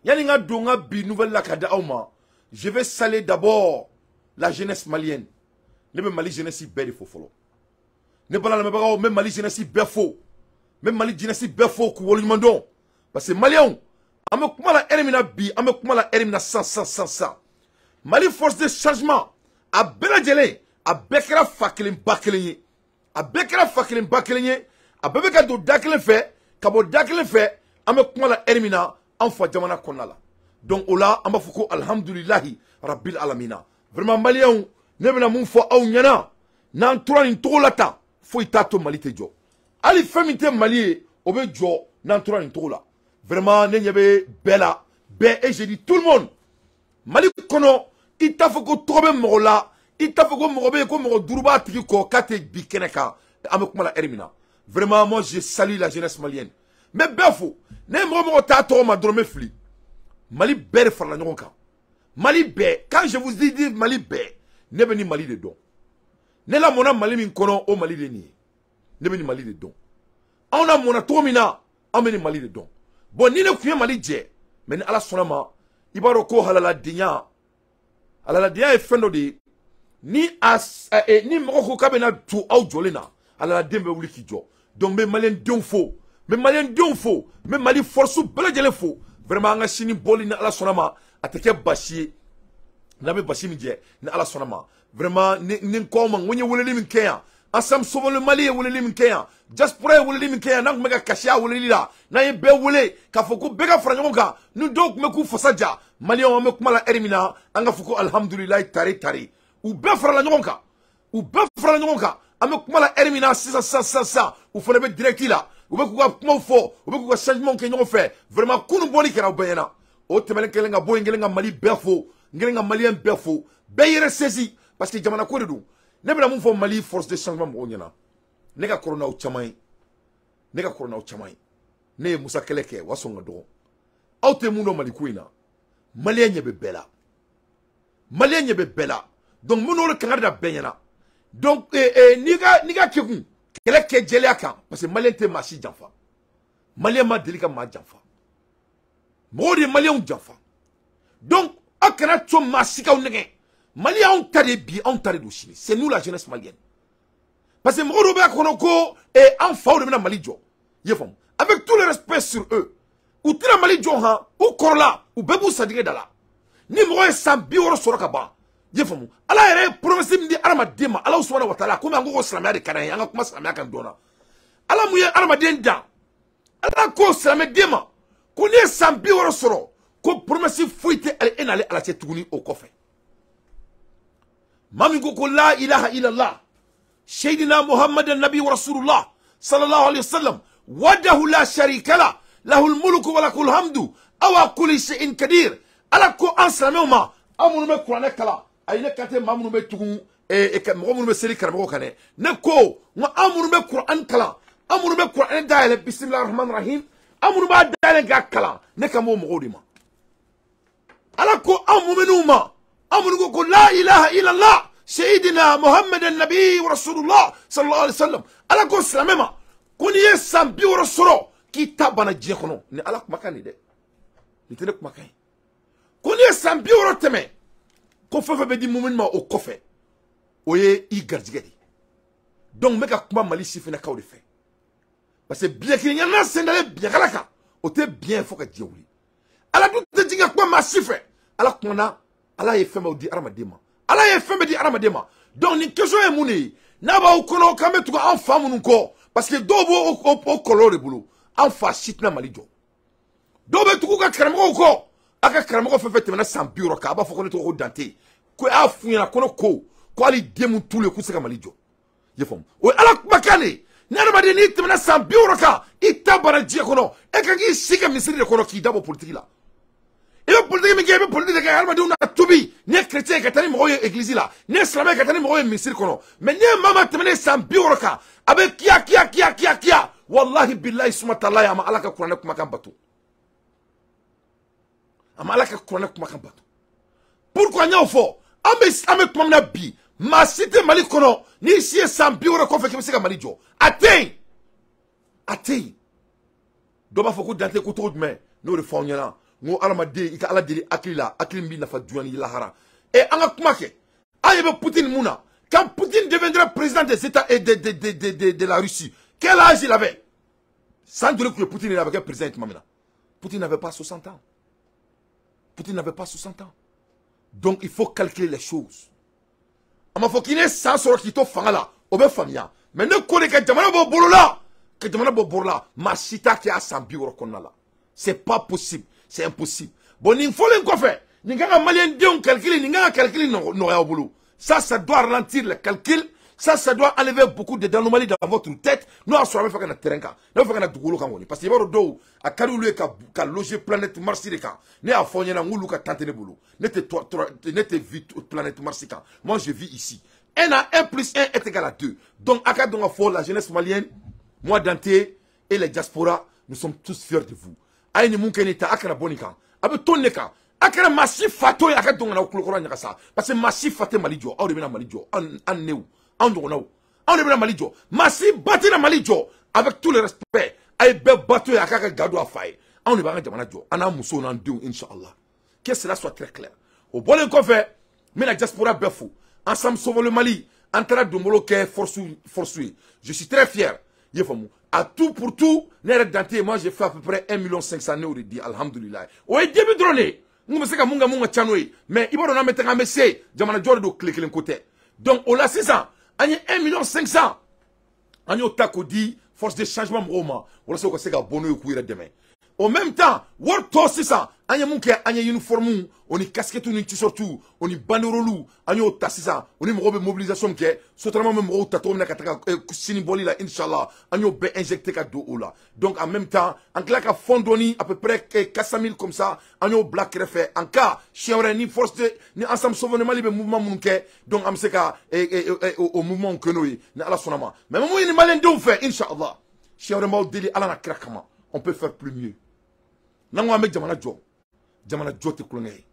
Yanni n ka don n ka bi nouvelle la ka di aw ma, je vais saluer d'abord la jeunesse malienne. Ne bɛ Mali jeunesse bɛɛ de fo fɔlɔ. Ne bala lamɛnbagaw, n bɛ Mali jeunesse bɛɛ fo, n bɛ Mali jeunesse bɛɛ fo k'u waleɲuman dɔn, parce que Maliyɛnw, an bɛ kuma la heure min na bi, an bɛ kuma la heure min na sisan sisan sisan sisan, Mali force de changement a bɛɛ lajɛlen, a bɛɛ kɛra fa kelen ba kelen ye, a bɛɛ kɛra fa kelen ba kelen ye, a bɛɛ bɛ ka don da kelen fɛ ka bɔ da kelen fɛ. An bɛ kuma la heure min na, an fa jamana kɔnɔna la. Donc o la, an b'a fɔ ko alhamdulilahi rabbil alamina. Vraiment Maliyɛnw, ne bɛna mun fɔ aw ɲɛna? N'an tora nin cogo la tan, foyi t'a to Mali tɛ jɔ. Hali fɛn min tɛ Mali ye, o bɛ jɔ n'an tora nin cogo la. Vraiment, ne ɲɛ bɛ bɛɛ la, bɛɛ, et je dis tout le monde. Mali kɔnɔ, i t'a fɔ ko tɔgɔ bɛ mɔgɔ la, i t'a fɔ ko mɔgɔ bɛ yen ko mɔgɔ duuru b'a tigi kɔ k'a tɛ bi kɛnɛ kan. An bɛ kuma la heure min na, vraiment, moi je salue la jeunesse malienne. N bɛ bɛɛ fo. Ne ye mɔgɔ mɔgɔ t'a tɔgɔ ma dɔrɔn, n bɛ fili. Mali bɛɛ de farala ɲɔgɔn kan, Mali bɛɛ. Quand je vous dis Mali bɛɛ, ne bɛ ni Mali de dɔn. Ne lamɔnna Mali min kɔnɔ, o Mali de nin ye. Ne bɛ ni Mali de dɔn. Anw na mɔnna cogo min na, anw bɛ ni Mali de dɔn. Bon, ni ne tun ye Mali jɛ, mais ni Ala sɔnna ma, i b'a dɔn ko halaladenya, halaladenya ye fɛn dɔ de ye. Ni a ni mɔgɔ ko k'a bɛna to aw jɔlen na, halaladen bɛ wuli k'i jɔ. Donc n bɛ Maliyɛn fo, n bɛ Maliyɛn fo, n bɛ Mali force bɛɛ lajɛlen fo. Vraiment, an ka sini bɔli, ni Ala sɔnna ma, a tɛ kɛ basi ye n'a bɛ basi min jɛ, ni Ala sɔnna ma. Vraiment, ni n kɔ ma, n ko n ye weleli min kɛ yan, Ensemble Sauvons le Mali ye weleli min kɛ yan, diaspora ye weleli min kɛ yan, n'an tun bɛ ka kasi a weleli la, n'an ye bɛɛ wele k'a fɔ ko bɛɛ ka fara ɲɔgɔn kan, ni dɔw tun bɛ k'u fasa ja. Maliyɛnw, an bɛ kuma la heure min na, an ka fɔ ko alihamudulilayi tare tare, u bɛɛ farala ɲɔgɔn kan, u bɛɛ farala ɲɔgɔn kan. An bɛ kuma la heure min na sisan sisan sisan sisan, u fana bɛ direct la, u bɛ k'u ka kumaw fɔ, u bɛ k'u ka changement kɛ ɲɔgɔn fɛ. Vraiment, kunun bɔli kɛra u bɛɛ ɲɛna. O tɛmɛnen kɛlen ka bɔ yen, kɛlen ka Mali bɛɛ fo, n kɛlen ka Maliyɛn bɛɛ fo, bɛɛ yɛrɛ saisi, parce que jamana ko de don. Ne bɛna mun fɔ Mali force de changement mɔgɔw ɲɛna? Ne ka kɔrɔ n'aw caman ye, ne ka kɔrɔ n'aw caman ye. Ne ye Musa kɛlɛ kɛ, o y'a sɔrɔ n ka dɔgɔ. Aw tɛ mun dɔn Mali ko in na? Maliyɛn ɲɛ bɛ bɛɛ la, Maliyɛn ɲɛ bɛ bɛɛ la. Donc minnu de kangari da bɛɛ ɲɛna. Donc n'i ka kekun kɛlɛ kɛ jɛlenya kan, parce que Maliyɛn tɛ maa si janfa, Maliyɛn ma deli ka maa janfa, mɔgɔw de ye Maliyɛnw janfa. Donc aw kana to maa si k'aw nɛgɛ. Mali y'anw ta de bi, anw ta de don sini. C'est nous, la jeunesse malienne. Parce que mɔgɔ dɔw b'a kɔnɔ ko an faw de bɛna Mali jɔ, i ye faamu? Avec tout le respect sur eux, u tɛna Mali jɔ han. U kɔrɔla, u bɛɛ b'u sajigɛ da la. Ni mɔgɔ ye san 60 sɔrɔ ka ban, i ye faamu? Ala yɛrɛ ye promesse min di adamaden ma, Ala subahana wa taala, komi an ko ko silamɛya de ka d'an ye, an ka kuma silamɛya kan dɔɔnin. Ala mun ye adamaden dan, Ala ko silamɛden ma ko n'i ye san 60 sɔrɔ, ko promesse foyi tɛ ale e n'ale Ala cɛ tuguni. O kɔfɛ, maa min ko ko la ilaha illallah seydina Muhammadan nabi wa rasulullah sallallahu alaihi wasallam wahdahu la sharika la lahul mulku wa lakul hamdu awa kulli shay'in kadir. Ala ko an silamɛw ma, an minnu bɛ kuranɛ kalan, ayi, ne kan tɛ maa minnu bɛ tugun mɔgɔ minnu bɛ seli karamɔgɔ kan dɛ. Ne ko n ko an minnu bɛ kuranɛ kalan, an minnu bɛ kuranɛ dayɛlɛ, bisimilahi rahman rahim, an minnu b'a dayɛlɛ k'a kalan, ne kan b'o mɔgɔw de ma. Ala ko an muminiw ma, an minnu ko ko la ilaha illallah seyidina Muhammadan nabi wa rasulullah sallallahu alaihi wasallam, Ala ko silamɛ ma ko n'i ye san 60 sɔrɔ, k'i ta banna diɲɛ kɔnɔ. Ni Ala kumakan de dɛ, nin tɛ ne kumakan ye. Ko n'i ye san 60 tɛmɛ, ko fɛn fɛn bɛ di mumini ma o kɔfɛ, o ye i garijɛgɛ de ye. Donc n bɛ ka kuma Mali sifinnakaw de fɛ, parce que biɲɛ kelen ɲɛna sen dalen biɲɛkala kan, o tɛ biɲɛ fo ka diɲɛ wuli. Ala dun tɛ jigin ka kuma maa si fɛ. Ala kumana, Ala ye fɛn bɛɛ di hadamaden ma, Ala ye fɛn bɛɛ di hadamaden ma. Donc nin question ye mun de ye n'a b'aw kɔnɔ k'an bɛ tugu an fa minnu kɔ? Parce que dɔw b'o o kɔlɔlɔ de bolo, an fa si tɛna Mali jɔ. Dɔw bɛ tugu ka karamɔgɔw kɔ. A ka karamɔgɔ fɛn fɛn tɛmɛna san 60 kan, a b'a fɔ ko ne tɔgɔ ko Dante, ko a y'a f'u ɲɛna ko ne ko hali den mun t'u ye k'u tɛ se ka Mali jɔ. I ye faamu? O ye Ala kumakan de ye. Ni hadamaden n'i tɛmɛna san 60 kan, i ta banna diɲɛ kɔnɔ. E kan k'i si kɛ misiri de kɔnɔ, k'i dabɔ politiki la. I bɛ politiki min kɛ, i bɛ politiki de kɛ hadamadenw na tubi. N'i ye chrétien ye, ka taa ni mɔgɔw ye église la. N'i ye silamɛ ye, ka taa ni mɔgɔw ye misiri kɔnɔ. Mais n'i ye maa maa tɛmɛnen san 60 kan, a bɛ kiya kiya kiya kiya kiya, wallahi billahi suma talahi, a ma Ala ka kuranɛ kumakan bato, a ma Ala ka kuranɛ kumakan bato. Pourquoi n y'o fɔ? An bɛ tuma min na bi, maa si tɛ Mali kɔnɔ n'i si ye san 60 kɔfɛ k'i bɛ se ka Mali jɔ. A tɛ yen, a tɛ yen. Dɔ b'a fɔ ko Dante ko cogo jumɛn? N'o de fɔ aw ɲɛna. N ko adamaden i ka Ala deli hakili la, hakili min b'i nafa duɲa ni lahara. E an ka kuma kɛ, an ɲɛ bɛ Poutine mun na? Quand Poutine deviendra président des États et de la Russie, quel âge il avait? San joli tun ye Poutine a bɛ kɛ président ye tuma min na? Poutine n'avait pas 60 ans. Poutine n'avait pas 60 ans. Donc il faut calculer les choses. A ma fɔ k'i ne san sɔrɔ k'i to fanga la, o bɛ faamuya. Mais ne ko de ka jamana bɔ bolo la, ka jamana bɔ bolo la, maa si t'a kɛ a san 60 kɔnɔna la. C'est pas possible, c'est impossible. Bon, nin fɔlen kɔfɛ, nin kan ka maliyɛn denw calcul, nin kan ka calcul nɔgɔya aw bolo. Ça doit ralentir le calcul. Ça doit enlever beaucoup d'anomalies dans votre tête. N'o y'a sɔrɔ a bɛ fɛ ka na terrain kan, n'a bɛ fɛ ka na dugukolo kan kɔni. Parce que i b'a dɔn dɔw a ka di olu ye ka loger planète Mars de kan. Ne y'a fɔ n ɲɛna n k'olu ka temps tɛ ne bolo. Ne tɛ ne tɛ vit planète Mars kan. Moi, je vis ici. 1 à 1 plus 1 est égal à 2. Donc, a ka dɔn ka fɔ la jeunesse malienne, moi Dante et les diasporas, nous sommes tous fiers de vous. A ye nin mun kɛ nin ta, a kana bɔ nin kan. A bɛ to nin de kan. A kɛra maa si fa to ye a ka dɔn ka na aw tulokɔrɔ ɲagasa. Parce que maa si fa tɛ Mali jɔ, aw de bɛna Mali jɔ. An new, anw ɲɔgɔnnaw, anw de bɛna Mali jɔ. Maa si ba tɛna Mali jɔ. Avec tout le respect, a ye bɛɛ ba to ye a k'a ka ga don a fa ye. Anw de b'an ka jamana jɔ, an n'an musow n'an denw, inshallah. Que cela soit très clair. O bɔlen kɔfɛ, n bɛna diaspora bɛɛ fo. Ensemble Sauvons le Mali, an taara donbolo kɛ force force ye. Je suis très fier. I ye faamu? À tout pour tout, ne yɛrɛ Dante, moi j'ai fait à peu près 1 million 500, ne y'o de di, alhamdulilayi. O ye début dɔrɔn de ye. N kun bɛ se ka mun kɛ mun ka ca n'o ye. Mais i b'a dɔn n'an bɛ taga an bɛ se, jamana jɔ de don, tile kelen ko tɛ. Donc o la sisan, an ye 1 million 500, an y'o ta k'o di force de changement mɔgɔw ma walasa u ka se ka bɔ n'o ye k'u yɛrɛ dɛmɛ. Au même temps, wari tɔ sisan, an ye mun kɛ? An ye uniforme o ni casquette ni t-shirt o ni banderole, an y'o ta sisan. O ni mɔgɔw bɛ mobilisation kɛ, Sotrama bɛ mɔgɔw ta cogo min na ka taga sini bɔli la, inshallah, an y'o bɛɛ injecté ka don o la. Donc en même temps, an tila ka fond dɔɔni, à peu près 400 000 comme ça, an y'o bila kɛrɛfɛ en cas siɲɛ wɛrɛ ni force de ni Ensemble Sauvons le Mali bɛ mouvement minnu kɛ, donc an bɛ se ka o mouvement kɛ n'o ye ni Ala sɔnna ma. Mais mun ɲini maliyɛndenw fɛ, inshallah, siɲɛ wɛrɛ n b'aw deli Ala n'a kira kama, on peut faire plus mieux. N'an ko an bɛ jamana jɔ, jamana jɔ tɛ kulonkɛ ye.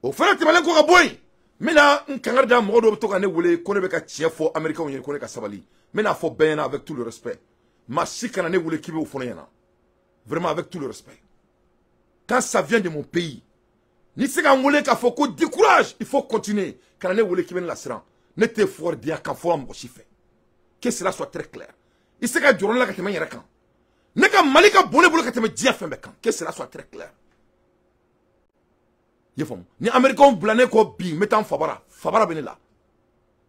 O fana tɛmɛnen kɔ ka bɔ yen, n bɛna n kangari da mɔgɔ dɔw bɛ to ka ne wele ko ne bɛ ka tiɲɛ fɔ américains ye, ko ne ka sabali. N bɛna fɔ bɛɛ ɲɛna avec tout le respect, maa si kana ne wele k'i b'o fɔ ne ɲɛna. Vraiment, avec tout le respect, quand ça vient de mon pays, ni se ka n wele k'a fɔ ko du courage, il faut continuer, kana ne wele k'i bɛ ne lasiran. Ne tɛ fɔridenya kan fɔ mɔgɔ si fɛ. Que cela soit très clair. I se ka jɔrɔ ne la ka tɛmɛ n yɛrɛ kan. Ne ka Mali ka bon ne bolo ka tɛmɛ diɲɛ fɛn bɛɛ kan. Que cela soit très clair. I ye faamu? Ni américains bila ne kɔ bi, n bɛ taa n fabara, fabara bɛ ne la,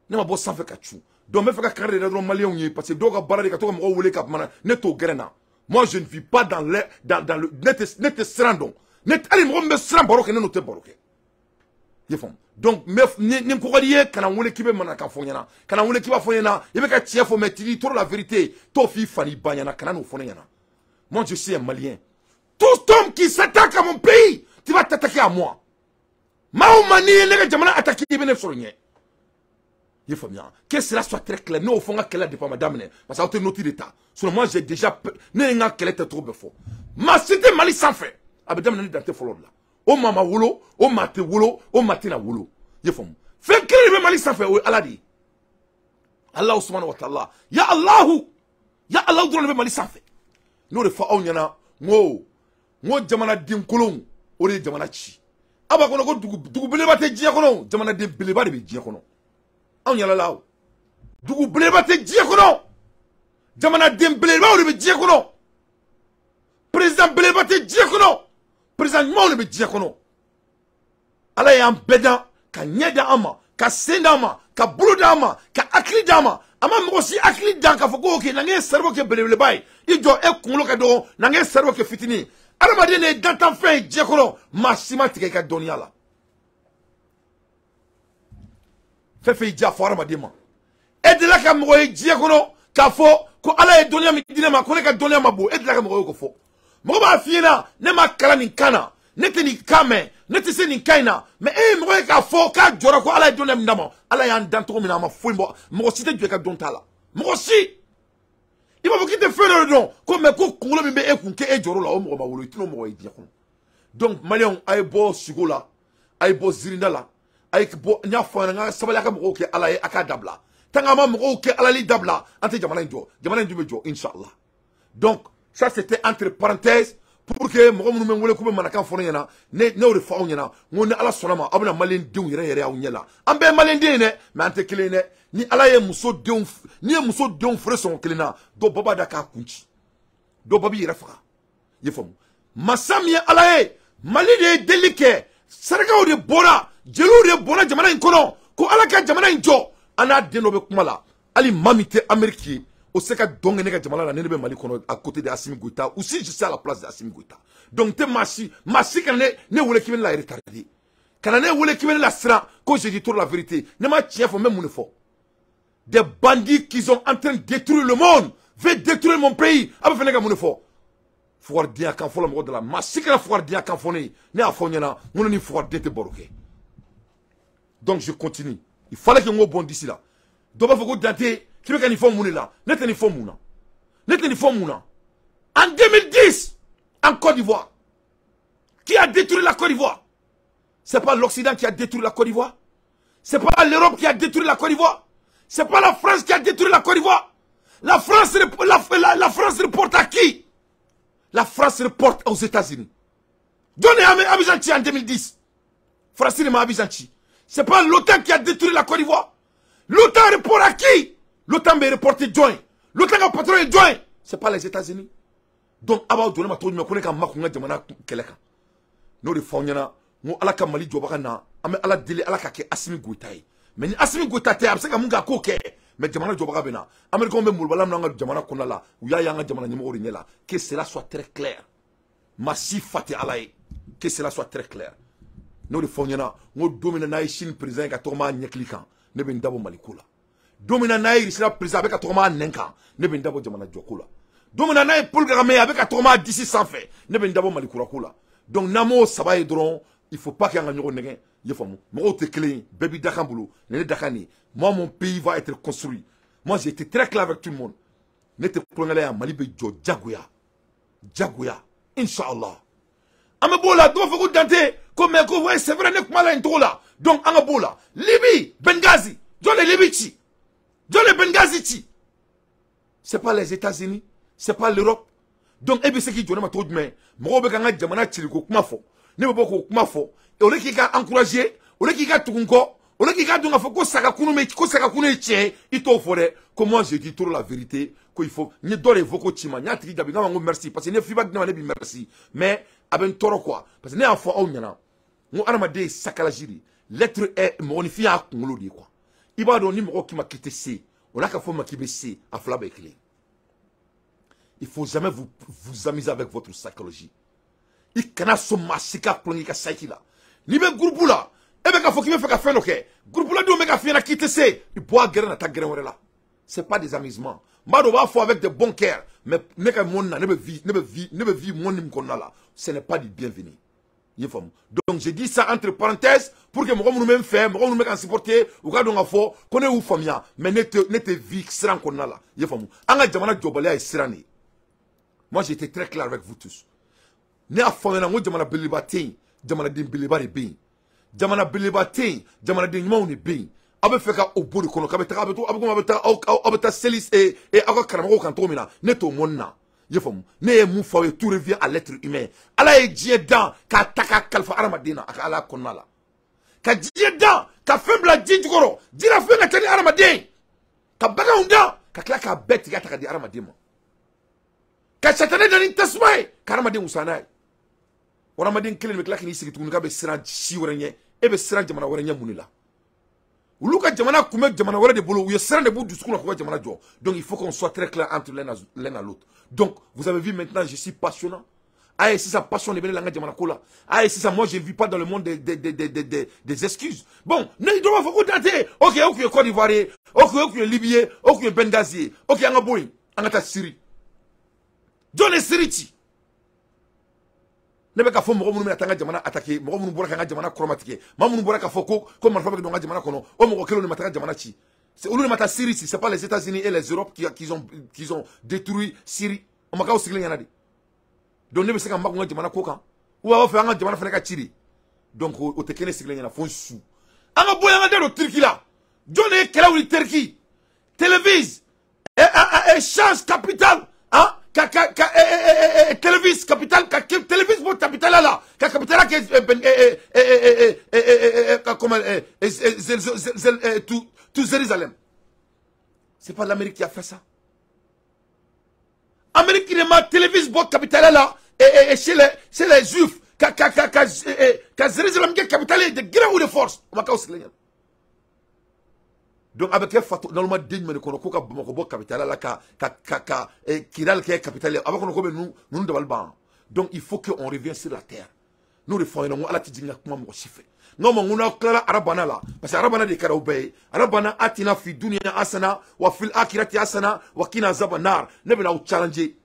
ne ma bɔ sanfɛ ka cu. Donc n bɛ fɛ ka kari de da dɔrɔn maliyɛnw ye, parce que dɔw ka baara de ka to ka mɔgɔw wele ka kuma na, ne t'o gɛrɛ na. Moi, je ne vis pas dans le dans dans le ne tɛ siran dɔn. Ne hali mɔgɔ min bɛ siran baro kɛ, ne n'o tɛ baro kɛ. I ye faamu? Donc n bɛ ni ko ka di ye, kana n wele k'i bɛ mananakan fɔ n ɲɛna, kana n wele k'i b'a fɔ n ɲɛna i bɛ ka tiɲɛ fɔ, mais tu dis trop la vérité, t'o f'i fa n'i ba ɲɛna, kana n'o fɔ ne ɲɛna. Moi, je suis un Malien. Tout homme qui s'attaque à mon pays, tu vas t'attaquer à moi. Maa o maa n'i ye ne ka jamana attaquer, i bɛ ne sɔrɔ ɲɛ. I ye faamuya? Que cela soit très clair. Ne y'o fɔ n ka kɛlɛ depuis a ma daminɛ, parce que aw tɛ note de ta. Sinon moi, j'ai déjà, ne ye n ka kɛlɛ kɛcogo bɛɛ fɔ. Maa si tɛ Mali sanfɛ a bɛ daminɛ ni Dante fɔlɔ de la. O maa ma wolo, o maa tɛ wolo, o maa tɛna wolo. I ye faamu? Fɛn kelen de bɛ Mali sanfɛ, o ye Ala de ye. Alahu subahana wa taala, ya Alahu, ya Alahu dɔrɔn de bɛ Mali sanfɛ. N'o de fɔ aw ɲɛna, n ko jamanaden kolonw, o de ye jamana ci. Aw b'a kɔnɔ ko dugu belebeleba tɛ diɲɛ kɔnɔ, jamanaden belebeleba de bɛ diɲɛ kɔnɔ. Anw yɛlɛla o dugu belebeleba tɛ diɲɛ kɔnɔ, jamanaden belebelebaw de bɛ diɲɛ kɔnɔ. Président belebeleba tɛ diɲɛ kɔnɔ, président ɲumanw de bɛ diɲɛ kɔnɔ. Ala y'an bɛɛ dan ka ɲɛ d'an ma, ka sen d'an ma, ka bolo d'an ma, ka hakili d'an ma. A ma mɔgɔ si hakili dan k'a fɔ ko ok, na n ye cerveau kɛ belebeleba ye, i jɔ e kunkolo ka dɔgɔ, na n ye cerveau kɛ fitinin ye. Adamaden de ye dantanfɛn ye diɲɛ kɔnɔ, maa si ma tigɛ i ka dɔnniya la. Fɛn fɛn y'i diya fɔ adamaden ma, e delila ka mɔgɔ ye diɲɛ kɔnɔ k'a fɔ ko Ala ye dɔnniya min di ne ma, ko ne ka dɔnniya ma bon? E delila ka mɔgɔ ye k'o fɔ? Mɔgɔ b'a f'i ɲɛna ne ma kalan nin kan na, ne tɛ nin kan mɛn, ne tɛ se nin kan in na. Mais e ye mɔgɔ ye k'a fɔ k'a jɔra ko Ala ye dɔnniya min d'a ma? Ala y'an dan cogo min na, a ma foyi bɔ. Mɔgɔ si tɛ jɔ i ka dɔn t'a la, mɔgɔ si. I b'a fɔ k'i tɛ fɛn dɔ de dɔn ko, mais ko kunkolo min bɛ e kun k'e jɔr'o la, o mɔgɔ ma wolo, i tɛn'o mɔgɔ ye diɲɛ kɔnɔ. Donc maliyɛnw, a ye bɔ sigo la, a ye bɔ zirinda la, a ye bɔ. N y'a fɔ aw ɲɛna n ka sabali, a ka mɔgɔw kɛ Ala ye, a k'a dabila. Tant qu'an ma mɔgɔw kɛ Alali dabila, an tɛ jamana in jɔ. Jamana in dun bɛ jɔ, inshallah. Donc ça, c'était entre parenthèses. Pour que mɔgɔ minnu bɛ n wele k'u bɛ manakan fɔ ne ɲɛna, ne y'o de fɔ aw ɲɛna, n ko ni Ala sɔnna ma, aw bɛna maliyɛn denw yɛrɛ yɛrɛ aw ɲɛ la. An bɛɛ ye maliyɛn den ye dɛ, mais an tɛ kelen ye dɛ. Ni Ala ye muso denw, n'i ye muso denw fere sɔngɔ kelen na, dɔ ba b'a da k'a kun ci, dɔ ba b'i yɛrɛ faga. I ye faamu? Masa min ye Ala ye, Mali de ye deli kɛ, sarakaw de bɔra, jeliw de bɔra jamana in kɔnɔ ko Ala ka jamana in jɔ. An n'a den dɔ bɛ kuma la, hali maa min tɛ Amérique ye, o se ka dɔn kɛ ne ka jamana la, ne bɛ Mali kɔnɔ à côté de Assimi Goïta, ou si je suis à la place de Assimi Goïta. Donc tɛ maa si kana ne wele k'i bɛ ne la retarder, kana ne wele k'i bɛ ne la siran ko je dis trop la vérité. Ne ma tiɲɛ fɔ, n bɛ mun de fɔ? Des bandits qui sont en train de détruire le monde, veulent détruire mon pays. A bɛ fɛ ne ka mun de fɔ? Fugaridenya kan fɔlɔ mɔgɔ da la, maa si kana fugaridenya kan fɔ ne ye. Ne y'a fɔ n ɲɛna, n ko ne ni fugariden tɛ baro kɛ. Donc je continue. Il fallait que n k'o bɔn disi la. Dɔ b'a fɔ ko Dante, k'i bɛ ka nin fɔ mun de la? Ne tɛ nin fɔ mun na? Ne tɛ nin fɔ mun na? En 2010, en Côte d'Ivoire, qui a détruit la Côte d'Ivoire? C'est pas l'Occident qui a détruit la Côte d'Ivoire? C'est pas l'Europe qui a détruit la Côte d'Ivoire? C'est pas la France qui a détruit la Côte d'Ivoire? La France, la France reporte à qui? La France reporte aux États-Unis. Donnez Abidjan en 2010. France m'a Abidjan. C'est pas l'OTAN qui a détruit la Côte d'Ivoire? L'OTAN reporte à qui? L'OTAN va reporter joint. L'OTAN a patron joint. C'est pas les États-Unis. Donc, abaw jɔn ma cogo jumɛn ko ne ka makun ka jamana kɛlɛ kan? N'o de fɔ aw ɲɛna, n ko Ala ka Mali jɔbaga na, an bɛ Ala deli Ala ka kɛ Assimi Goïta ye. Mais ni Assimi Goïta tɛ, a bɛ se ka mun kɛ, a k'o kɛ. Mais jamana jɔbaga bɛ na. Américains bɛ molobala min an ka jamana kɔnɔna la, u y'a ye an ka jamana ɲɛmɔgɔw de ɲɛ la. Que cela soit très clair. Maa si fa tɛ Ala ye. Que cela soit très clair. N'o de fɔ aw ɲɛna, n ko don min na n'a ye Chine président ye ka tɔgɔma a ɲɛkili kan, ne bɛ n dabɔ Mali ko la. Don min na n'a ye Russie président a bɛ ka tɔgɔma a nɛn kan, ne bɛ n dabɔ jamana jɔko la. Don min na n'a ye Paul Kagame ye a bɛ ka tɔgɔma a disi sanfɛ, ne bɛ n dabɔ Mali kurako la. Donc n'an m'o saba ye dɔrɔn, il faut pas qu'an ka ɲɔgɔn nɛgɛn. I ye faamu? Mɔgɔw tɛ kelen ye, bɛɛ b'i dakan bolo. Nin ne dakan nin ye. Moi, mon pays va être construit. Moi, j'ai été très clair avec tout le monde. Ne tɛ kulonkɛ la yan, Mali bɛ jɔ jagoya, jagoya, inshallah. An bɛ b'o la, dɔw b'a fɔ ko Dante ko mais ko ouais, c'est vrai, ne kuma la nin cogo la. Donc an ka b'o la. Libye, Benghazi, jɔn de Libye ci? Jɔn de Benghazi ci? C'est pas les États-Unis, c'est pas l'Europe. Donc e bɛ se k'i jɔ ne ma cogo jumɛn? Mɔgɔw bɛ k'an ka jamana ciliko kuma fɔ, ne bɛ bɔ k'o kuma fɔ, au lieu k'i ka encourager, au lieu k'i ka tugu n kɔ, au lieu k'i ka dɔn k'a fɔ ko sagakunu bɛ, ko sagakunu ye tiɲɛ ye, i t'o fɔ dɛ. Ko moi je dis trop la vérité, ko il faut n ye dɔ de fɔ ko ci ma, n y'a tigi jaabi n k'a ma ko merci, parce que ne feedback di ne ma, ne bi merci, mais a bɛ n tɔɔrɔ quoi, parce que ne y'a fɔ aw ɲɛna, n ko adamaden ye sakalasi de ye, l'être est mɔgɔninfin y'a kunkolo de ye quoi. I b'a dɔn ni mɔgɔ k'i ma k'i tɛ se, o la ka fɔ ma k'i bɛ se, a fila bɛɛ ye kelen. Il faut jamais vous vous amuser avec votre psychologie. I kana sɔn maa si ka kulonkɛ i ka psyche la. N'i bɛ groupe la, e bɛ k'a fɔ k'i bɛ fɛ ka fɛn dɔ kɛ, groupe la denw bɛ ka f'i ɲɛna k'i tɛ se, i bɔ a gɛrɛn na taa gɛrɛn wɛrɛ la. C'est pas des amusements. N b'a dɔn u b'a fɔ avec de bons cœurs, mais ne ka monde na, ne bɛ vie monde min kɔnɔna la, ce n'est pas du bienvenu. I ye faamu? Donc je dis ça entre parenthèses pour que mɔgɔ minnu bɛ n fɛ, mɔgɔ minnu bɛ ka n supporter, u ka dɔn k'a fɔ ko ne y'u faamuya, mais ne tɛ vie siran kɔnɔna la. I ye faamu? An ka jamana jɔbaliya ye siran de ye. Moi, j'étais très clair avec vous tous. Ne y'a fɔ aw ɲɛna n ko jamana belebeleba tɛ yen, jamanaden belebeleba de bɛ yen. Jamana belebeleba tɛ yen, jamanaden ɲumanw de bɛ yen. Aw bɛ fɛ ka o bɔ de kɔnɔ k'a bɛ taga, a bɛ to, a bɛ komi a bɛ taa aw bɛ taa seli aw ka karamɔgɔw kan cogo min na, ne t'o mɔni na. I ye faamu? Ne ye mun fɔ aw ye? Tout revient à l'être humain. Ala ye diɲɛ dan k'a ta k'a kalifa hadamaden na a ka Ala kɔnɔna la. Ka diɲɛ dan ka fɛn bila ji jukɔrɔ, jira fɛn ka ca ni hadamaden, ka baganw dan ka tila k'a bɛɛ tigɛ ta ka di hadamaden ma, ka satanɛ da ni tasuma ye ka hadamaden wusa n'a ye. O hadamaden kelen bɛ tila k'i sigi tuguni k'a bɛ siran si wɛrɛ ɲɛ. E bɛ siran jamana wɛrɛ ɲɛ mun de la? Olu ka jamana kun bɛ jamana wɛrɛ de bolo, u ye siran de b'u dusukun na k'u ka jamana jɔ. Donc il faut qu'on soit très clair entre l'un à l'autre. Donc vous avez vu maintenant, je suis passionnant. Ah, sisan passion de bɛ ne la n ka jamana ko la. Ah, sisan moi je ne vis pas dans le monde des excuses. Bon, ne dɔw b'a fɔ ko Dante, ok, o tun ye Côte d'Ivoire ye, ok, o tun ye Libye ye, o tun ye Benghazi ye, ok, an ka bɔ yen, an ka taa Syrie. Jɔn ye Syrie ci? Ne bɛ ka fɔ mɔgɔ minnu bɛna taa n ka jamana attaquer, mɔgɔ minnu bɔra ka n ka jamana kɔrɔmatigɛ, maa minnu bɔra ka fɔ ko marifa bɛ don n ka jamana kɔnɔ, o mɔgɔ kelenw de ma taa jamana ci. Olu de ma taa Syrie ci. C'est pas les États-Unis et les Europes qui ont détruit Syrie? O ma k'aw sigilen ɲɛna de? Donc ne bɛ se ka makun n ka jamana ko kan, ou b'a fɛ an ka jamana fana ka ci de? Donc o tɛ kɛ ne sigilen ɲɛna fo n su. An ka bɔ yen, an ka da don Turquie la. Jɔn de ye kɛlɛ wuli Turquie? Télévise, échange capital, hein. ka ka ka Tel Aviv capitale, ka Tel Aviv bɔ capitale la, ka capitale kɛ comment, tout Jérusalem. C'est pas l'Amérique qui a fait ça. Amérique de ma Tel Aviv bɔ capitale la et chez les Juifs, ka Jérusalem kɛ capitale de gré ou de force. O ma k'aw sigilen ɲɛna. Donc a bɛ kɛ fato naloma den jumɛn de kɔnɔ ko ka Bamakɔ bɔ capitale la, ka Kidal kɛ capitale ye? A b'a kɔnɔ ko bɛ ninnu dabali ban. Donc il faut qu'on revienne sur la terre. N'o de fɔ aw ɲɛna, n ko Ala tɛ jigin ka kuma mɔgɔ si fɛ. N'o ma n ko n'aw tilala arabana la, parce que arabana de kɛra aw bɛɛ ye, arabana atina fi dunya asana wa fil akhirati asana wa qina azaban nar. Ne bɛna aw challenger.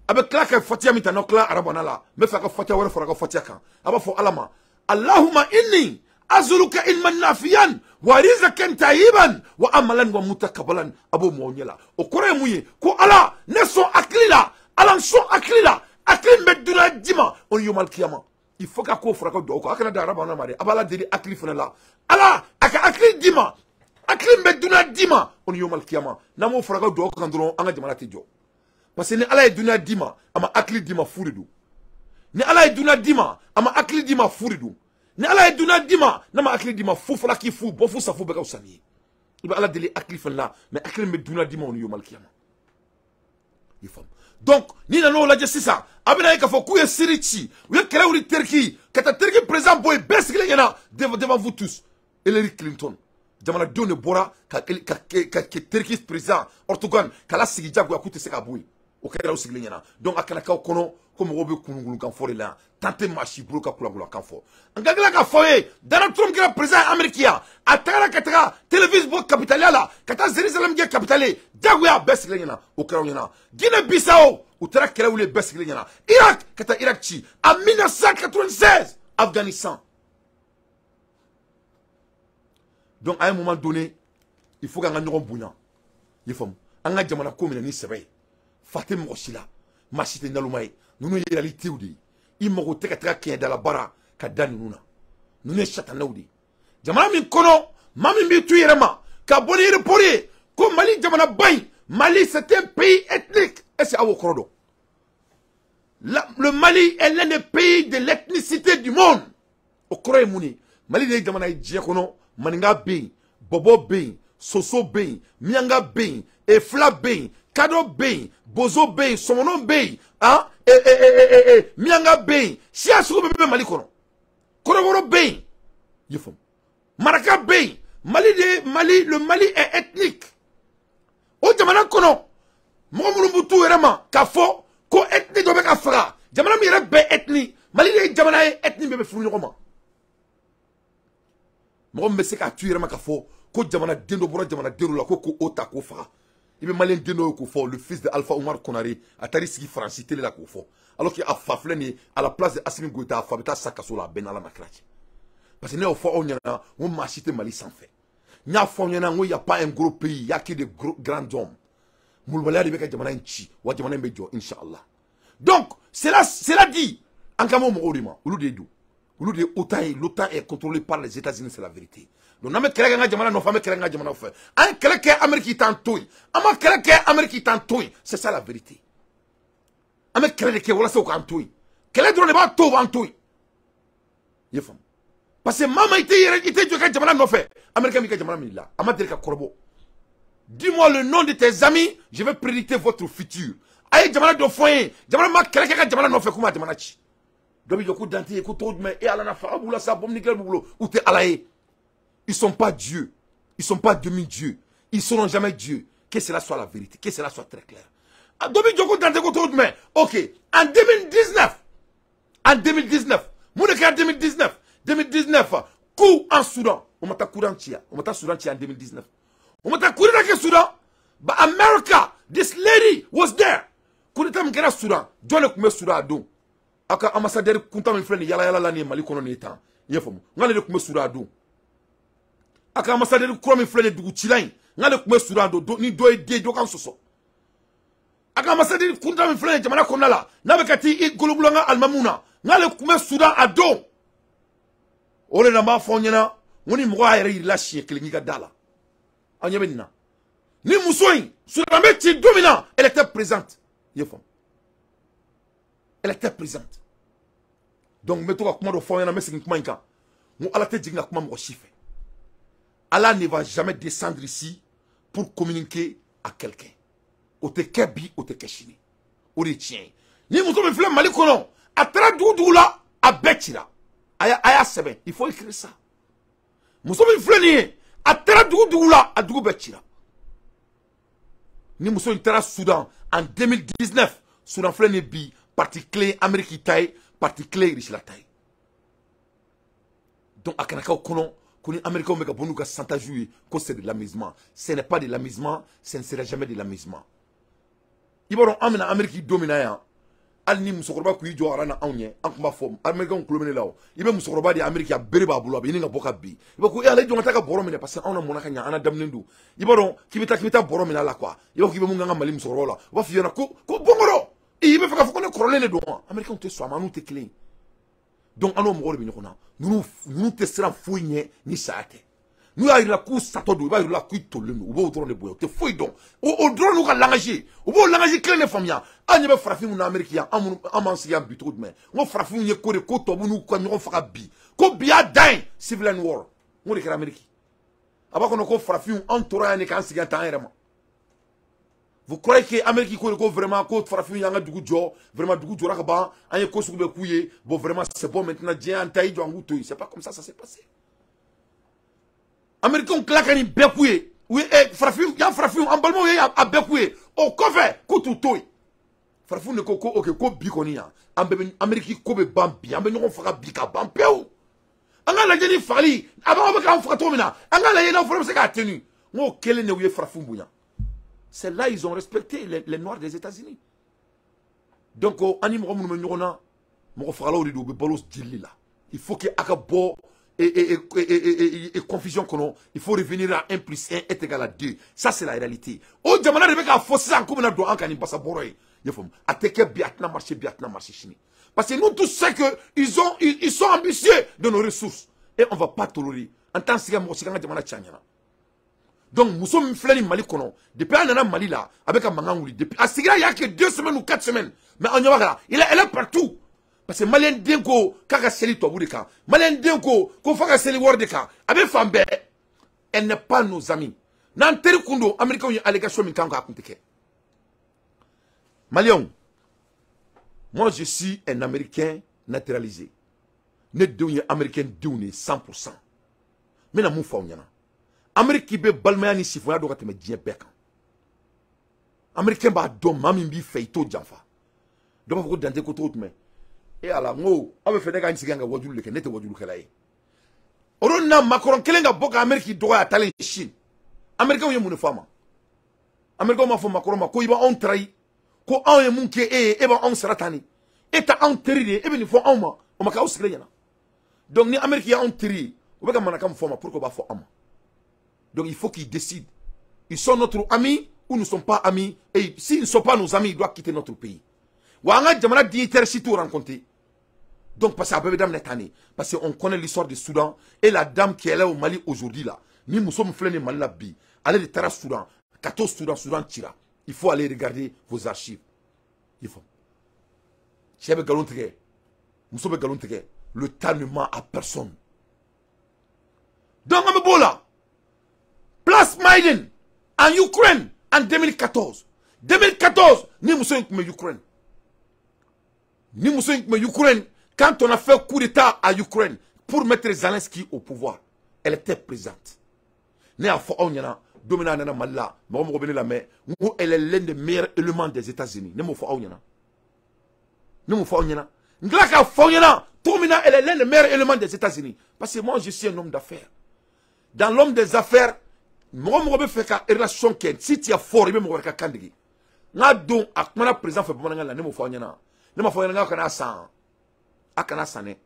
A bɛ tila ka fatiya min ta, n'aw tilala arabana la, n bɛ fɛ a ka fatiya wɛrɛ fara a ka fatiya kan. A b'a fɔ Ala ma: Allahumma inni as'aluka ilman nafiyan wa rizqan tayyiban wa amalan wa mutaqabbalan. A b'o mɔgɔw ɲɛ la. O kɔrɔ ye mun ye? Ko Ala, ne sɔn hakili la. Ala, n sɔn hakili la, hakili min bɛ dunuya di ma o ni yomal kiyama. Il faut ka ko fara ka dugawu kan. A kana dan arabana ma dɛ, a b'Ala deli hakili fana la. Ala a ka hakili di ma, hakili min bɛ dunuya di ma o ni yomal kiyama. N'an m'o fara ka dugawu kan dɔrɔn, an ka jamana tɛ jɔ, parce que ni Ala ye dunuya di ma, a ma hakili di ma, fu de don. Ni Ala ye dunuya di ma, a ma hakili di ma, fu de don. Ni Ala ye dunuya di ma, n'a ma hakili di ma, fu fɔla k'i fu bɔ, fu sa fu bɛɛ ka fisa n'i ye. I bɛ Ala deli hakili fana la, mais hakili min bɛ dunuya di ma o ni yomal kiyama. I faamu? Donc n'i nan'o lajɛ sisan, a bɛna ye k'a fɔ k'u ye Syrie ci, u ye kɛlɛ wuli Turquie, ka taa Turquie président bɔ yen, bɛɛ sigilen ɲɛna, devant vous tous, Hillary Clinton. Jamanadenw de bɔra ka Turquie président Erdogan k'a lasigi jagoya k'u tɛ se ka bɔ yen. O kɛra u sigilen ɲɛna. Donc a kana k'aw kɔnɔ ko mɔgɔw bɛ kunukulukan fɔ de la yan. Tan tɛ maa si bolo ka kulankulankan fɔ. N ka tila k'a fɔ aw ye, Donald Trump kɛra président Amérique yan, a tagara ka taga Tel Aviv bɔ capitale la, ka taa Jérusalem kɛ capitale ye jagoya, bɛɛ sigilen ɲɛna. O kɛra aw ɲɛna. Guinée Bissau, u taara kɛlɛ wuli, bɛɛ sigilen ɲɛna. Irak, ka taa Irak ci en 1996. Afghanistan. Donc à un moment donné, il faut qu'an ka ɲɔgɔn bonya. I faamu? An ka jamana ko minɛ ni sɛbɛ ye. Fa tɛ mɔgɔ si la, maa si tɛ naloma ye. Ninnu ye réalitéw de ye. I mago tɛ ka taga kɛɲɛdala baara ka da ninnu na. Ninnu ye satanɛw de ye. Jamana min kɔnɔ, maa min b'i tu yɛrɛ ma ka bɔ ni rapport ye ko Mali jamanaba in, Mali, c'est un pays ethnique. Est ce que aw b'o kɔrɔ dɔn? Le Mali est l'un des pays de l'ethnicité du monde. O kɔrɔ ye mun ye? Mali de ye jamana ye diɲɛ kɔnɔ, maninka bɛ yen, bɔbɔ bɛ yen, soso bɛ yen, miyanka bɛ yen, e fila bɛ yen, kadɔ bɛ yen, bozo bɛ yen, sɔmɔnɔ bɛ yen, han, e e e e miyanka bɛ yen, siya sugu bɛɛ bɛ Mali kɔnɔ, kɔrɔbɔrɔ bɛ yen, i y'a faamu, maraka bɛ yen. Mali de, Mali, le Mali est ethnique. O jamana kɔnɔ, mɔgɔ minnu b'u t'u yɛrɛ ma k'a fɔ ko ethnie dɔ bɛ ka faga, jamana min yɛrɛ bɛɛ ethnie, Mali de ye jamana ye ethnie bɛɛ bɛ furu ɲɔgɔn ma. Mɔgɔ min bɛ se k'a tu yɛrɛ ma k'a fɔ ko jamanaden dɔ bɔra jamanaden dɔ la ko k'o ta k'o faga, i bɛ malien den dɔ ye k'o fɔ, le fils de Alpha Oumar Konaré, a taar'i sigi Faransi télé la k'o fɔ, alors que a fa filɛ nin ye à la place de Assimi Goïta, a fa bɛ taa sa kaso la, a bɛɛ n'Ala ma kira cɛ. Parce que ne y'o fɔ aw ɲɛna, n ko maa si tɛ Mali sanfɛ. N y'a fɔ aw ɲɛna, n ko y a pas un gros pays, y a que de gros grands hommes. Molobaliya de bɛ ka jamana in ci, wa jamana in bɛ jɔ, inshallah. Donc cela dit, an kan b'o mɔgɔw de ma, olu de don, olu de ye OTAN ye. L'OTAN est contrôlée par les États-Unis, c'est la vérité. Donc n'an bɛ kɛlɛ kɛ an ka jamana nɔfɛ, an bɛ kɛlɛ kɛ an ka jamana fɛ. An ye kɛlɛ kɛ Amérique t'an to yen, an ma kɛlɛ kɛ Amérique t'an to yen, c'est ça la vérité. An bɛ kɛlɛ de kɛ walasa u k'an to yen. Kɛlɛ dɔrɔn de b'a to u b'an to yen, i ye faamu? Parce que maa ma i tɛ yɛrɛ, i tɛ jɔ i ka jamana nɔfɛ, Américain b'i ka jamana minɛ i la, a ma deli ka kɔrɔbɔ. Dis-moi le nom de tes amis, je vais prédicter votre futur. A ye jamana dɔ fɔ n ye, jamana ma kɛlɛ kɛ ka jamana nɔfɛ k'u ma jamana ci. Dɔ bɛ jɔ ko Dante ye ko tɔgɔ jumɛn? E Ala, na fanga b'u la sa, bombe nucléaire b'u bolo, u tɛ Ala ye. Ils sont pas Dieu, ils sont pas demi-dieu, ils seront jamais Dieu. Que cela soit la vérité, que cela soit très clair. Dɔ bɛ jɔ ko Dante ko tɔgɔ jumɛn? Ok, en 2019, en 2019, mun de kɛra 2019? 2019, coup en Soudan. O ma taa coup ci yan, o ma taa Soudan ci en 2019, o ma taa coup d'état kɛ Soudan. But America, this lady was there. Coup d'état min kɛra Soudan, jɔn de tun bɛ Soudan a don? Aw ka ambassadeur kuntan min filɛ nin yala yala la nin ye Mali kɔnɔ nin ye tan, i y'a faamu, n k'ale de tun bɛ Soudan a don. Aw ka ambassadeur kura min filɛ nin ye dugu cila in, n k'ale tun bɛ Soudan a don. Ni dɔ ye den dɔ kan sɔsɔ, a ka ambassadeur kuntan min filɛ nin ye jamana kɔnɔna la, n'a bɛ ka t'i golobolo an ka alimamuw na, n k'ale tun bɛ Soudan a don. O de la n b'a fɔ aw ɲɛna, n ko ni mɔgɔ y'a yɛrɛ yir'i la siɲɛ kelen, k'i ka da la. Aw ɲɛ bɛ nin na, ni muso in, Soudan bɛ ci don min na, elle était présente, i y'a faamu. Elle était présente. Donc n bɛ to ka kuma dɔ fɔ aw ɲɛna, n bɛ segin kuma in kan. N ko Ala tɛ jigin ka kuma mɔgɔ si fɛ. Allah ne va jamais descendre ici pour communiquer à quelqu'un. O tɛ kɛ bi, o tɛ kɛ sini. O de ye tiɲɛ ye. Ni muso min filɛ Mali kɔnɔ, a taara dugu dugu la, a bɛɛ cira. A y'a sɛbɛn, il faut écrire ça. Muso min filɛ nin ye, a taara dugu dugu la, a dugu bɛɛ cira. Ni muso in taara Soudan en 2019, Soudan filɛ nin ye bi, parti clé Amérique ta ye, parti clé Russie ta ye. Donc a kana k'aw kɔnɔ ko ni Américains bɛ ka bɔ n'u ka chantage ye, ko c'est de l'amusement. Ce n'est pas de l'amusement, ce ne sera jamais de l'amusement. I b'a dɔn an bɛna Amérique don min na yan, hali ni musokɔrɔba kun y'i jɔ aran na anw ɲɛ, an tun b'a fɔ Américains kulo bɛ ne la o. I bɛ musokɔrɔba de Amérique, a bere b'a bolo, a bɛ ɲini ka bɔ ka bin. I b'a ko e ale jɔn ka taa ka bɔrɔ minɛ, parce que anw na mɔnna ka ɲɛ, an na daminɛ don. I b'a dɔn k'i bɛ taa bɔrɔ minɛ a la quoi. I b'a fɔ k'i bɛ mun kɛ an ka Mali musokɔrɔbaw la, u b'a f'i ɲɛna ko bɔnkɔrɔ. I bɛ fɛ k'a fɔ ko ne kɔrɔlen de don wa? Américains tɛ sɔn a ma, an n'u tɛ kelen ye. Donc an n'o mɔgɔw de bɛ ɲɔgɔn na. Ninnu tɛ siran foyi ɲɛ ni saya tɛ. N'u y'a yira k'u satɔ don, i b'a yira k'u tolilen don, u b'o dɔrɔn de bonya, u tɛ foyi dɔn. O dɔrɔn n'u ka langage ye, u b'o langage kelen de faamuya. An ɲɛ bɛ farafinw na Amérique yan, an minnu an b'an sigi yan bi cogo jumɛn? N ko farafinw ye ko de ko tubabu n'u ka ɲɔgɔn faga bi, ko bi y'a dan ye civil war. N ko de kɛra Amérique. A b'a kɔnɔ ko farafinw anw tora yan de k'an sigi yan tan an yɛrɛ ma. Vous croyez que Amérique ko ko vraiment ko farafinw y'an ka dugu jɔ, vraiment dugu jɔra ka ban, an ye ko sugu bɛɛ k'u ye, bon vraiment c'est bon maintenant, diɲɛ y'an ta, i jɔ an k'u to yen. C'est pas comme ça ça s'est passé. Américains tila ka nin bɛɛ k'u ye, u ye farafin yan, farafinw an balimaw ye a bɛɛ k'u ye. O kɔfɛ k'u t'u to yen. Farafinw de ko ok, ko bi kɔni yan an bɛɛ bɛ Amérique ko bɛ ban bi, an bɛ ɲɔgɔn faga bi ka ban pewu. An ka lajɛ ni fagali a b'aw bɛ k'an faga cogo min na, an ka lajɛ n'aw fana bɛ se k'a tenu. N k'o kelen de u ye farafinw bonya. C'est là ils ont respecté les Noirs des États-Unis. Donc an ni mɔgɔ minnu bɛ ɲɔgɔn na, mɔgɔ fagalaw de don, u bɛ balo jeli la. Il faut que a ka bɔ et confusion kɔnɔ. Il faut revenir à 1 plus 1 est égal à 2. Ça, c'est la réalité. O jamana de bɛ k'a fɔ sisan k'u bɛna don an kan ni basa bɔrɔ ye. I y'a faamu? A tɛ kɛ bi, a tɛna marcher bi, a tɛna marcher sini. Parce que nous tous savons que ils sont ambitieux de nos ressources et on va pas tolérer. An t'an sigi mɔgɔ si k'an ka jamana ci an ɲɛna. Donc muso min filɛ nin Mali kɔnɔ, depuis a nana Mali la, a bɛ ka mankan wuli. Depuis a sigira, il y a que 2 semaines ou 4 semaines, mais an ɲɛ b'a la, elle est partout. Parce que malien den ko k'a ka seli tubabu de kan, malien den ko ko f'a ka seli wari de kan, a bɛ fan bɛɛ. Elle n'est pas nos amis. N'an teri kun don, Américains ye allégation min kan k'a kun tɛ kɛ. Maliens, moi je suis un Américain naturalisé. Ne denw ye Américain denw de ye 100%. N bɛna mun fɔ aw ɲɛna? Amérique bɛ balimaya ni sifonya dɔn ka tɛmɛ diɲɛ bɛɛ kan. Américain b'a dɔn maa min b'i fɛ, i t'o janfa. Dɔ b'a fɔ ko Dante ko cogo jumɛn? E ala, n ko aw bɛ fɛ ne ka n sigi yan ka wajulu de kɛ, ne tɛ wajulukɛla ye. O don na Macron kelen ka bɔ ka Amérique dɔgɔya, a taalen Chine, Américains ye mun de fɔ a ma? Américains b'a fɔ Macron ma ko i b'anw trahi, ko anw ye mun kɛ e ye, e b'anw sara tan ni e ta anw teri de ye, e bɛ nin fɔ anw ma, o ma kɛ aw sigilen ɲɛna. Donc ni Amérique y'anw teri ye, u bɛ ka manaka min fɔ ma, pour que u b'a fɔ an ma. Donc il faut qu'ils décident. Ils sont notre amis ou ne sont pas amis. Et s'ils ne sont pas nos amis, ils doivent quitter notre pays. Wa an ka jamana dignitaire si t'u rencontrer. Donc parce que a bɛɛ bɛ daminɛ tan de. Parce qu'on connaît l'histoire du Soudan et la dame qui est là au Mali aujourd'hui là. Ni muso min filɛ nin Mali la bi, ale de taara Soudan, ka to Soudan, Soudan cira. Il faut aller regarder vos archives. Il faut. Cɛ bɛ nkalon tigɛ, muso bɛ nkalon tigɛ. Le temps ne ment à personne. Donc an bɛ b'o la. Place Maïden en Ukraine en 2014. 2014, ni muso in tun bɛ Ukraine. Ni muso in tun bɛ Ukraine, quand on a fait coup d'État à Ukraine pour mettre Zelensky au pouvoir, elle était présente. Ne y'a fɔ aw ɲɛna don min n'a nana Mali la, mɔgɔ mɔgɔ bɛ ne lamɛn, n ko elle est l'un des meilleurs éléments des États-Unis. Ne m'o fɔ aw ɲɛna. Ne m'o fɔ aw ɲɛna. N tila k'a fɔ aw ɲɛna cogo min na elle est l'un des meilleurs éléments des États-Unis. Parce que moi je suis un homme d'affaires. Dans l'homme des affaires, mɔgɔ mɔgɔ bɛ fɛ ka relation kɛ, si tu es fort, i bɛ mɔgɔ wɛrɛ ka kan dege. N k'a don a kumana président fɛ bamanankan la, ne m'o fɔ aw ɲɛna. Ne m'a fɔ aw ɲɛna k'a kana san, a kana san dɛ.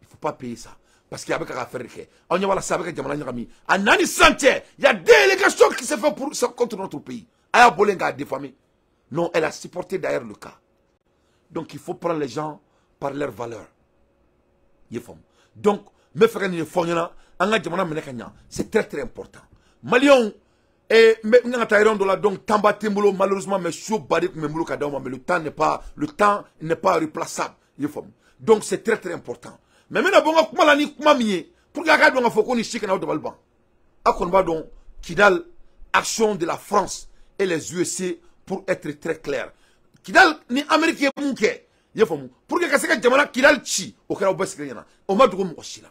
Il faut pas payer ça. Parce qu'il y a ka affaire kɛ. Aw ɲɛ b'a la sisan, a bɛ ka jamana ɲagami. A na ni sisan cɛ, il y a deux allégations qui se fait pour contre notre pays. A y'a bɔlen k'a diffamer. Non, elle a supporté d'ailleurs le cas. Donc il faut prendre les gens par leur valeur. I ye faamu? Donc n bɛ fɛ ka nin de fɔ aw ɲɛna, an ka jamana minɛ ka ɲa, c'est très très important. Maliens, Et mais donc temps malheureusement mais chaud mais le temps n'est pas replaçable. Donc c'est très très important. Mais maintenant bon kuma la ni kuma miye pour que ka don fo ko ni shikana de balban. Akonba donc Kidal, action de la France et les USA pour être très clair. Kidal ni Amérique munke yefamu pour que ka se ka jamana Kidal ci o kɛra o bɛɛ sigilen ɲɛna o ma dogo mɔgɔ si la.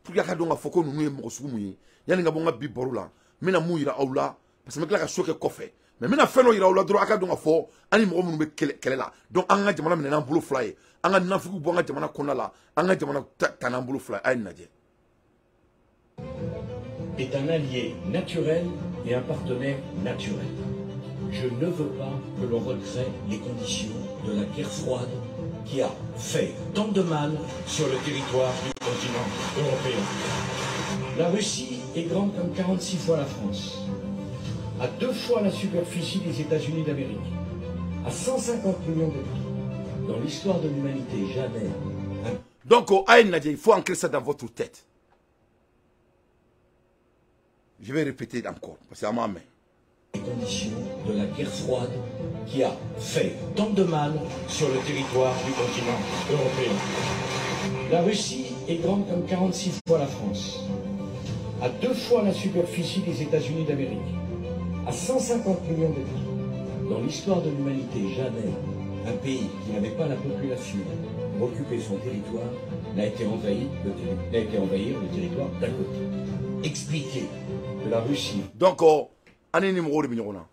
Pour que ka don fo ko nunu ye mɔgɔ sugu mun ye yani ka bɔ n ka bi baro la. Mina mun yira aw la parce que n bɛ tila ka so kɛ kɔfɛ mais n bɛna fɛn dɔ yira aw la dɔrɔn a ka dɔn ka fɔ an ni mɔgɔ minnu bɛ kɛlɛ la donc an ka jamana minɛ n'an bolo fila ye an ka nafigiw bɔ an ka jamana kɔnɔna la an ka jamana ta n'an bolo fila ye a ye nin lajɛ. Est un allié naturel et un partenaire naturel. Je ne veux pas que l'on recrée les conditions de la guerre froide qui a fait tant de mal sur le territoire du continent européen. La Russie est grande comme 46 fois la France, à 2 fois la superficie des États-Unis d'Amérique, à 150 millions d'habitants. Dans l'histoire de l'humanité, jamais. Donc, il faut ancrer ça dans votre tête. Je vais répéter encore, parce que c'est à ma main. Les conditions de la guerre froide qui a fait tant de mal sur le territoire du continent européen. La Russie est grande comme 46 fois la France, à 2 fois la superficie des États-Unis d'Amérique, à 150 millions d'habitants. Dans l'histoire de l'humanité, jamais un pays qui n'avait pas la population pour occuper son territoire n'a été envahi le territoire d'à côté. Expliquer que la Russie... Donc, ani ni mɔgɔw de bɛ ɲɔgɔn na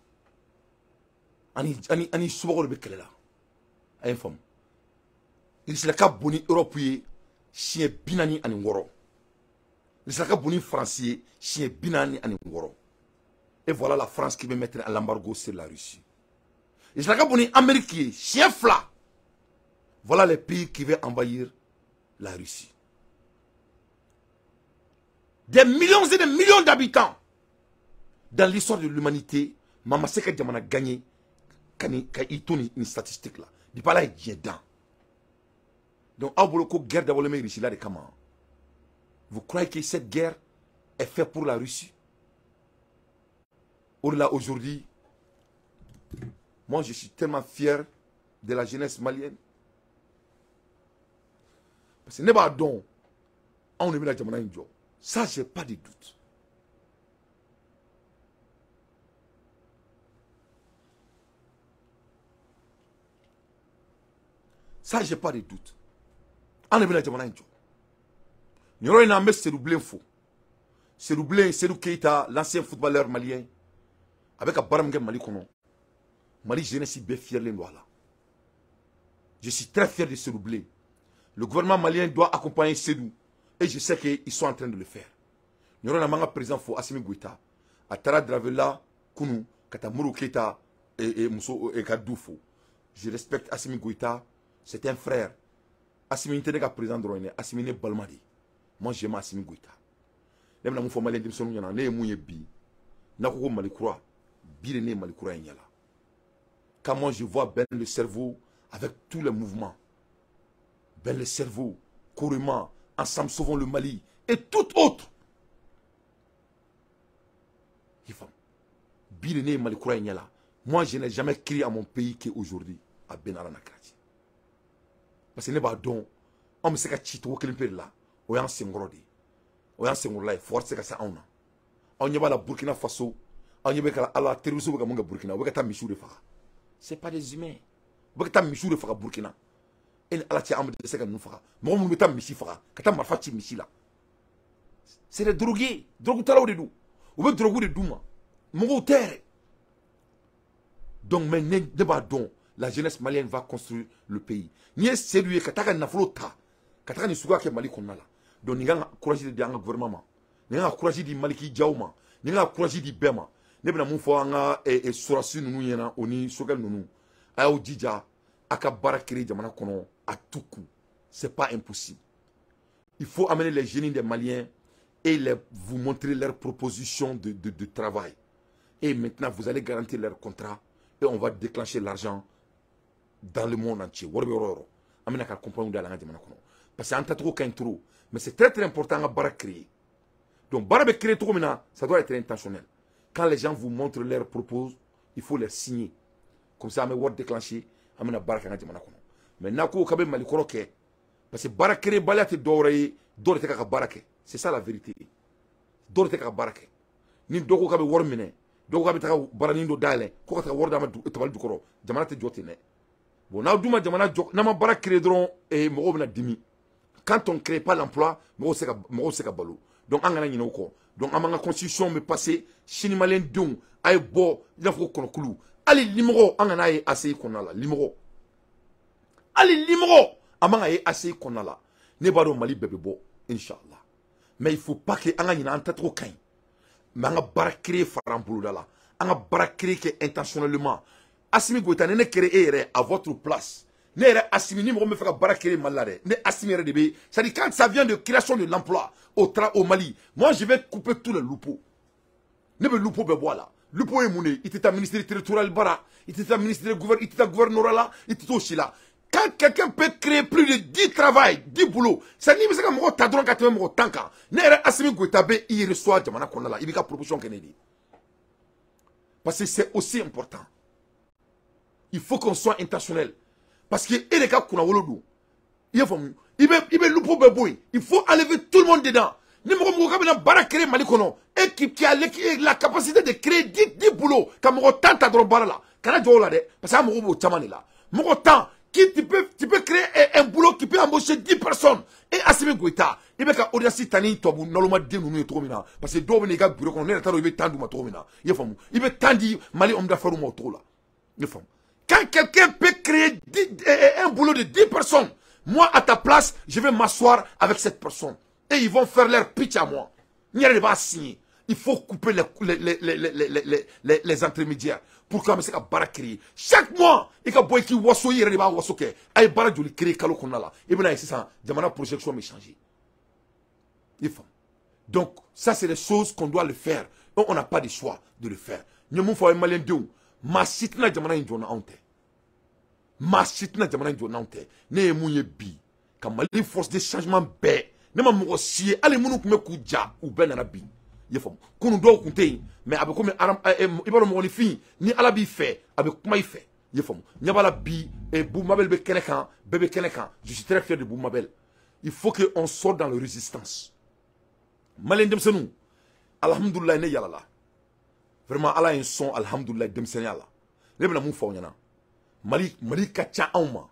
ani subagaw de bɛ kɛlɛ la a ye n faamu. Russie ka bon ni Europe ye siɲɛ 46. Russie ka bon ni France ye siɲɛ 46. Et voilà la France qui veut mettre un embargo sur la Russie. Russie ka bon ni Amérique ye siɲɛ 2. Voilà les pays qui veulent envahir la Russie. Des millions et des millions d'habitants. Dans l'histoire de l'humanité, Mama Seka Djamana gagné quand il tourne une statistique là. Il parle à. Donc, Aboloko, guerre d'Abolomé Russie là de comment? Vous croyez que cette guerre est faite pour la Russie? Or là, aujourd'hui, moi je suis tellement fier de la jeunesse malienne. Parce que ne pas don, on est mis la Djamana Ndjo. Ça, j'ai pas de doute. Ça, j'ai pas de doute. On est venu à jamana in jɔ. Nin yɔrɔ in na, an bɛ Seydou Bilen fo. Seydou Bilen, Seydou Keita, l'ancien footballeur malien, a bɛ ka baara min kɛ Mali kɔnɔ, Mali jeunesse bɛɛ fierlen don a la. Je suis très fier de Seydou Bilen. Le gouvernement malien doit accompagner Seydou et je sais qu'ils sont en train de le faire. Nin yɔrɔ in na, an b'an ka président fo, Assimi Goïta. A taara Dravela kunu ka taa Modibo Keita muso ka du fo. Je respecte Assimi Goïta. C'est un frère. Assimi tɛ ne ka président dɔrɔn ye dɛ. Assimi ne balima de ye. Moi j'aime Assimi Goïta. Ne bɛna mun fɔ malien denmisɛnninw ɲɛna, ne ye mun ye bi, n'a ko ko Mali kura, bi de ne ye Mali kura in ɲɛ la. Quand moi je vois Ben le cerveau avec tous les mouvements, Ben le cerveau, Korema, Ensemble Sauvons le Mali et tout autre. Bi de ne ye Mali kura in ɲɛ la. Moi je n'ai jamais crié à mon pays qu'aujourd'hui à Ben Alana Krati. Parce que ne b'a dɔn anw bɛ se ka ci cogo kelen pe de la, o y'an senkɔrɔ de ye, o y'an senkɔrɔla ye, fɔ tɛ se ka se anw na. Aw ɲɛ b'a la Burkina Faso, aw ɲɛ bɛ ka ala terroristes bɛ ka mun kɛ Burkina, u bɛ ka taa misiw de faga. C'est pas des humains. U bɛ ka taa misiw de faga Burkina. E ni ala cɛ, an bɛ dɛsɛ ka ninnu faga. Mɔgɔ minnu bɛ taa misi faga, ka taa marifa ci misi la. C'est des drogués, drogue-talaw de don. U bɛ drogue de d'u ma. Mɔgɔw tɛ yɛrɛ. Donc mais ne b'a dɔn, la jeunesse malienne va construire le pays. N'i ye Seydou ye ka taa ka nafolo ta, ka taga nin suguya kɛ Mali kɔnɔna la. Donc nin kan ka courage de di an ka gouvernement ma. Nin kan ka courage di Maliki Diaw ma. Nin kan ka courage di bɛɛ ma. Ne bɛna mun fɔ an ka sɔrɔdasi ninnu ɲɛna, o ni Sogɛl ninnu. A y'aw jija a ka baara créer jamana kɔnɔ à tout coup. C'est pas impossible. Il faut amener les génies des Maliens et vous montrer leurs propositions de travail. Et maintenant, vous allez garantir leur contrat et on va déclencher l'argent dans le monde entier. An bɛna ka compagnie dayɛlɛ an ka jamana kɔnɔ. Parce que an tacogo ka ɲi trop. Mais c'est très très important an ka baara créer. Donc baara bɛ créer cogo min na, ça doit être intentionnel. Quand les gens vous montrent leurs propos, il faut les signer. Comme ça, an bɛ wari déclencher, an bɛna baara kɛ an ka jamana kɔnɔ. Mais n'a ko k'a bɛ Mali kɔrɔ kɛ, parce que baara créer-baliya tɛ dɔwɛrɛ ye, dɔw de tɛ ka baara kɛ. C'est ça la vérité. Dɔw de tɛ ka baara kɛ. Ni dɔw ko k'a bɛ wari minɛ, dɔw ko k'a bɛ taga baranin dɔ dayɛlɛ, ko ka taga wari d'a ma tabali jukɔrɔ, jamana tɛ jɔ ten dɛ. Bon, n'aw dun ma jamana jɔ, n'an ma baara créer dɔrɔn, mɔgɔw bɛna dimi. Quand on ne crée pas l'emploi, mɔgɔw tɛ se ka balo. Donc an kana ɲinɛ o kɔ. Donc an b'an ka constitution bɛ passer sini. Maliyɛn denw, a ye bɔ i n'a fɔ ko kɔnɔkulu. Hali limɔgɔ, an kana ye ACI kɔnɔna la. Limɔgɔ, hali limɔgɔ, an man ka ye ACI kɔnɔna la. Ne b'a dɔn Mali bɛɛ bɛ bɔ, inchallah. Mais il faut pas que an ka ɲinɛ an tacogo ka ɲi. Mais an ka baara créer fara an boloda la. An ka baara créer kɛ intentionnellement. Assimi Goïta, ni ne kɛra e yɛrɛ à votre place, ne yɛrɛ Assimi, ni mɔgɔ min bɛ fɛ ka baara créer Mali la dɛ, ne Assimi yɛrɛ de bɛ. C'est-à-dire, quand ça vient de création de l'emploi au Mali, moi je vais couper tous les loupos. Ne bɛ loupo bɛɛ bɔ a la. Loupo ye mun de ye? I tɛ taa ministre territorial bara, i tɛ taa ministre gouverneur, i tɛ taa gouvernorat la, i tɛ t'o si la. Quand quelqu'un peut créer plus de 10 travail, 10 boulots, c'est n'i bɛ se ka mɔgɔ ta dɔrɔn ka tɛmɛ mɔgɔ 10 kan, ne yɛrɛ Assimi Goïta bɛ i reçoit jamana kɔnɔna la, i b'i ka proposition kɛ ne de ye. Parce que c'est aussi important. Il faut qu'on soit intentionnel. Parce que e de ka kunnawolo don. I y'a faamu? I bɛ loupo bɛɛ bɔ yen. Il faut enlever tout le monde dedans. Ni mɔgɔ mɔgɔ k'a bɛna baara créer Mali kɔnɔ, e qui a la capacité de créer 10 boulots, ka mɔgɔ 10 ta dɔrɔn baara la, kana jɔ o la dɛ, parce que an mago b'o caman de la. Mɔgɔ 10 qui tu peux créer un boulot qui peut embaucher 10 personnes. Et Assimi Goïta, i bɛ ka audace ta ni tubabu nalomaden ninnu ye cogo min na, parce que dɔw bɛ na i ka bureau kɔnɔ, ne yɛrɛ t'a dɔn i bɛ temps d'u ma cogo min na. I y'a faamu? I bɛ temps di Mali homme d'affaires ma o cogo la. I y'a faamu? Quand quelqu'un peut créer un boulot de 10 personnes, moi, à ta place, je vais m'asseoir avec cette personne. Et ils vont faire leur pitch à moi. N yɛrɛ de b'a signer. Il faut couper les intermédiaires pour que an bɛ se ka baara créer. Chaque mois, i ka bɔ i k'i waso, i yɛrɛ de b'a waso kɛ. A ye baara joli créer kalo kɔnɔna la? I bɛna ye sisan, jamana projection bɛ changer. I faamu? Donc, ça, c'est des choses qu'on doit le faire. Donc, on n'a pas de choix de le faire. N ye mun fɔ aw ye, maliyɛn denw, maa si tɛna jamana in jɔ n'anw tɛ. Maa si tɛna jamana in jɔ n'anw tɛ. Ne ye mun ye bi ka Mali force de changement bɛɛ, ne ma mɔgɔ si ye, hali minnu tun bɛ k'u ja, u bɛɛ nana bi. I y'a faamu? Kunun dɔw tun tɛ yen, mais a bɛ komi i b'a dɔn, mɔgɔninfin, ni Ala b'i fɛ, a bɛ kuma i fɛ. I y'a faamu? Ɲɛ b'a la bi, Boubou Mabel bɛ kɛnɛ kan, bɛɛ bɛ kɛnɛ kan. Je suis très fier de Boubou Mabel. Il faut que on sorte dans la résistance. Maliyɛn denmisɛnninw, alhamdulilayi, ne yalala vraiment, Ala ye n sɔn, alhamdulilayi, denmisɛnninya la. Ne bɛna mun fɔ aw ɲɛna? Mali, Mali ka ca anw ma.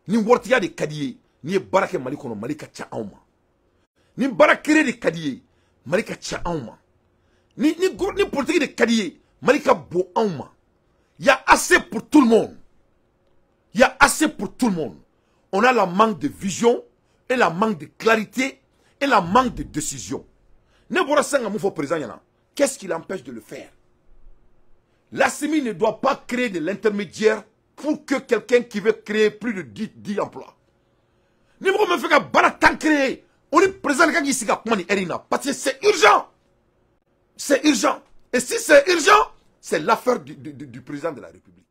Ni waritigiya de ka di ye, n'i ye baara kɛ Mali kɔnɔ, Mali ka ca anw ma. Ni baara créer de ka di ye, Mali ka ca anw ma. Ni politique de ka di ye, Mali ka bon anw ma. Il y a assez pour tout le monde. Il y a assez pour tout le monde. On a la manque de vision et la manque de clarité et la manque de décision. Ne bɔra sisan ka mun fɔ président ɲɛna? Qu'est-ce qui l'empêche de le faire? L'Assimi ne doit pas créer de l'intermédiaire pour que quelqu'un qui veut créer plus de 10 emplois. Ni mɔgɔ min fɛ ka baara 10 créer, o ni président de kan k'i sigi ka kuma nin heure in na, parce que c'est urgent. C'est urgent. Et si c'est urgent, c'est l'affaire du président de la République.